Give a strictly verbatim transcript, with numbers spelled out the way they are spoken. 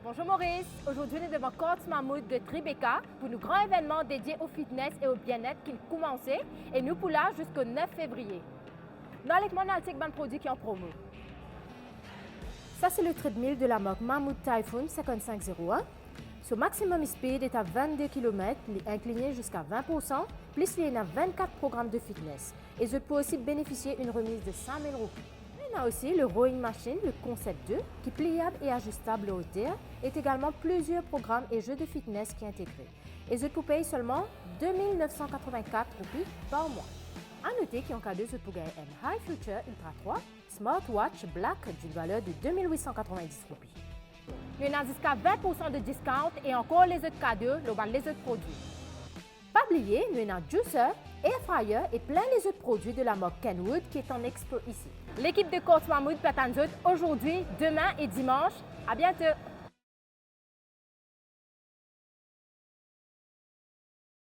Bonjour Maurice, aujourd'hui nou devan Courts Mahmoud de Tribeca pour nou gran evennman dedie au fitness e au bien-être ki koumanse e nou pou la ziska nef fevriye. Nou al ek mwa, nou al chek bann prodwi ki an promo. Ça, c'est le treadmill de la marque Mahmoud Typhoon cinquante-cinq zéro un. Son maximum speed est à vingt-deux kilomètres, li inkline ziska vin pour san, plis li ena vinn-kat program de fitness. E zot pou osi benefisie enn remiz de sink mil roupi. Nou ena osi le rowing machine, le Concept deux, ki pliab e azistab lor oter, e egalman plizier program e ze de fitness ki integre. E zot pou pey selman de mil nef san katrovin-kat roupi par mwa. A note ki an kado zot pou gagn enn High Future Ultra trois smartwatch black d'une valeur de de mil wit san katrovin-dis roupi. Nou ena ziska vin pour san de discount e ankor lezot kado lor bann lezot prodwi. Pa bliye, nou ena juicer, air fryer e plin lezot prodwi de la marque Kenwood ki est en expo isi. Lekip de Courts Mahmoud pe atann zot azordi, demin e dimans. A biento!